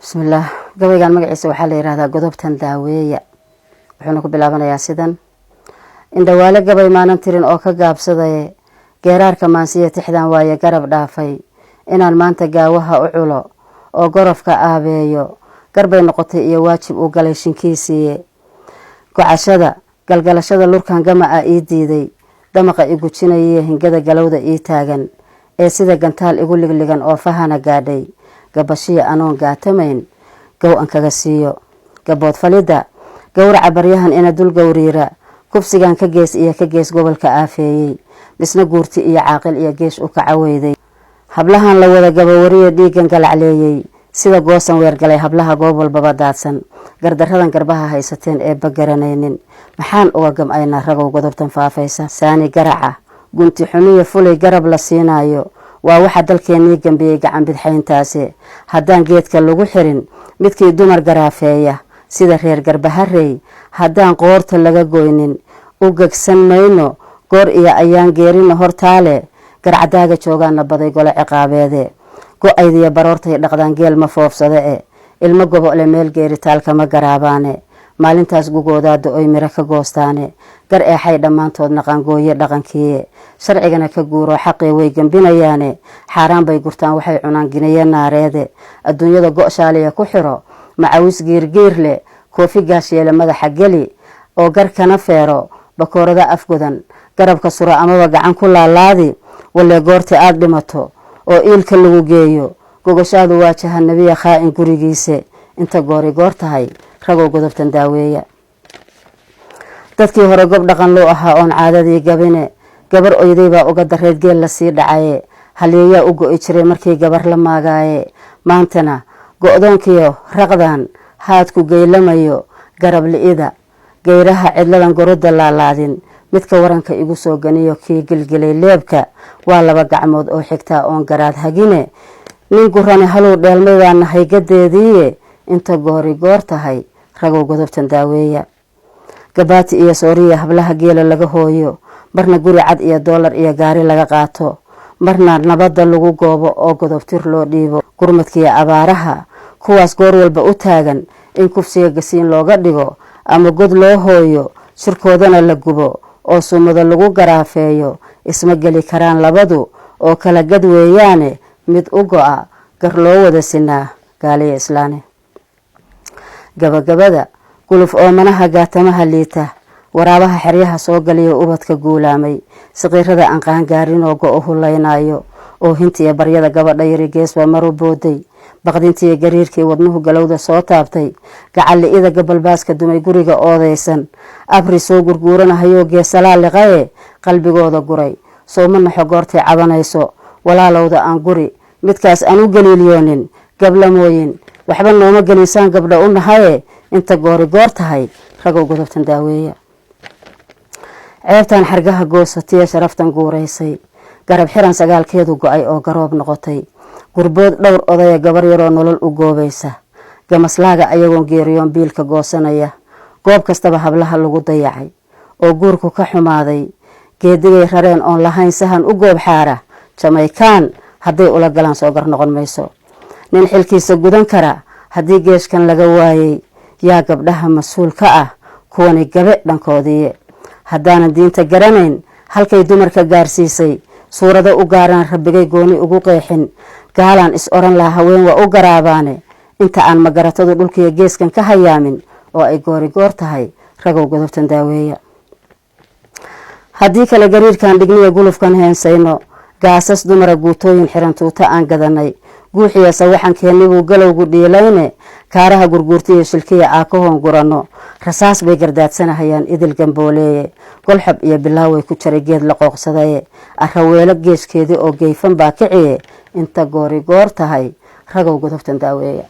Bismillaah. Gabaygan magaciisa waxaa la yihahdaa Godobtan Daaweeya, wuxuuna ku bilaabanayaa sidan: Indhawaale gabay maanan tirin oo ka gaabsadaye, geeraarka maansiya tixdan waaye garab dhaafay. Inaan maanta gaawaha u culo oo gorofka aabeeyo, garbay noqotay iyo waajib uu galay shinkiisiiye. Gocashada galgalashada lurkan gama a ii diiday, damaqa i gujinayiyo hingada galowda ii taagan ee sida gantaal igu ligligan oo fahana gaadhay, gabashiya anoon gaatamayn gow an kaga siiyo. Gabood falidda gowraca baryahan ina dul gowriira, kufsigan ka gees iyo ka gees gobolka aafeeyey, misna guurti iyo caaqil iyo geesh u kaca weyday. Hablahan la wada gabawariya dhiigan galacleeyey, sida goosan weergalay hablaha goob walbaba daadsan, gardaradan garbaha haysateen ee bagaranaynin, maxaan uga gam-aynaa ragow godobtan faafaysa? Saani garaca gunti xumiya fulay garab la siinaayo waa waxa dalkeenii gambiyey gacan bidxayntaasi. Haddaan geedka lagu xirin midkii dumar garaafeeya sida reer Garbaharey, haddaan qoorta laga goynin u gegsan mayno goor iyo ayaan geerina hortaale. Garcadaaga joogaana baday gole ciqaabeede, go-aydiyo baroortay dhaqdaan geel ma foofsade e, ilmo gobole meel geeritaalkama garaabaane. Maalintaas gugoodaa da-oy miro ka goostaane, gar eexay dhammaantood naqaangooye dhaqankiiye. Sharcigana ka guuro xaqii way gembinayaane, xaaraan bay gurtaan waxay cunaan ginaye naareede. Adduunyada go-shaaliya ku xiro macawis giirgiir leh, koofi gaasyeele madaxa geli oo garkana feero, bakoorada afgodan garabka suro amaba gacan ku laalaadi. Walee goorta aada dhimato oo iilka lagu geeyo, gogoshaadu waa jahanabiya khaa-in gurigiise. Inta goori goor tahay, ragow godobtan daaweeya. Dadkii hore gob dhaqan loo ahaa oon caadadii gabine, gabar oyday baa uga dareed geel lasii dhacaye, halyeeyaa u go-i jiray markii gabar la maagaaye. Maantana go-doonkiyo raqdan haadku geylamayo, garab li-ida geyraha cidladan goroda laalaadin, midka waranka igu soo ganiyo kii gilgilay leebka waa laba gacmood oo xigtaa oon garaad hagine. Nin gurani haluu dheelmay baa nahay gadeediiye. Inta goori goor tahay, ragow godobtan daaweeya. Gabaati iyo sooriya hablaha geela laga hooyo, marna guri cad iyo doolar iyo gaari laga qaato, marna nabadda lagu goobo oo godobtir loo dhiibo. Gurmadkiiyo abaaraha kuwaas goor walba u taagan, in kufsiga gasiin looga dhigo ama god loo hooyo, shirkoodana la gubo oo sumado lagu garaafeeyo, isma geli karaan labadu oo kala gad weeyaane. Mid u go-a gar loo wada sinaa gaaliya islaane. Gabagabada guluf oomanaha gaatamaha liita, waraabaha xeryaha soo galiyo ubadka guulaamay, saqiirada aan qaangaarinoo go-o hulaynayo, oo hintiiyo baryada gabadha yari geesba maru booday, baqdintiiyo gariirkii wadnuhu galowda soo taabtay, gacalli-ida gabalbaaska dumay guriga oodeysan, abri soo gurguuranahayoo geesalaa liqaye qalbigooda guray, sowma naxo goortay cabanayso walaalowda aan guri midkaas aan u galiiliyoonin. Gablamooyin waxba nooma gelinsaan gabdha u nahaye. Inta goori goor tahay, ragow godobtan daaweeya. Ceebtan xargaha goosatiya sharaftan guuraysay, garab xiran sagaalkeedu go-ay oo garoob noqotay, gurbood dhowr odaya gabar yaroo nolol u goobaysa, gamaslaaga ayagoon geeriyoon biilka goosanaya, goob kastaba hablaha lagu dayacay oo guurku ka xumaaday, geedigay rareen oon lahayn sahan u goob xaara, Jamaykaan hadday ula galaan soo gar noqon mayso. Nin xilkiisa gudan kara haddii geeshkan laga waayey, yaa gabdhaha mas-uul ka ah kuwani gabe dhankoodiiye? Haddaanan diinta garanayn halkay dumarka gaarsiisay, suurado u gaaraan rabbigay gooni ugu qeexin, gaalaan is oran laha haween waa u garaabaane. Inta aan magaratadu dhulkiiyo geeskan ka hayaamin oo ay goori goor tahay, ragow godobtan daaweeya. Haddii kale gariirkan dhigniya gulufkan heensayno, gaasas dumara guutooyin xiran tuuta aan gadanay, guuxiya sawaxankeennibuu galowgu dhiilayne, kaaraha gurguurtiyo shilkiya aakahoon guranno, rasaas bay gardaadsanahayaan idil gambooleeye, golxob iyo bilaaway ku jaray geed la qooqsadaye, araweelo geeskeedii oo geyfan baa kiciye. Inta goori goor tahay, ragow godobtan daaweeya.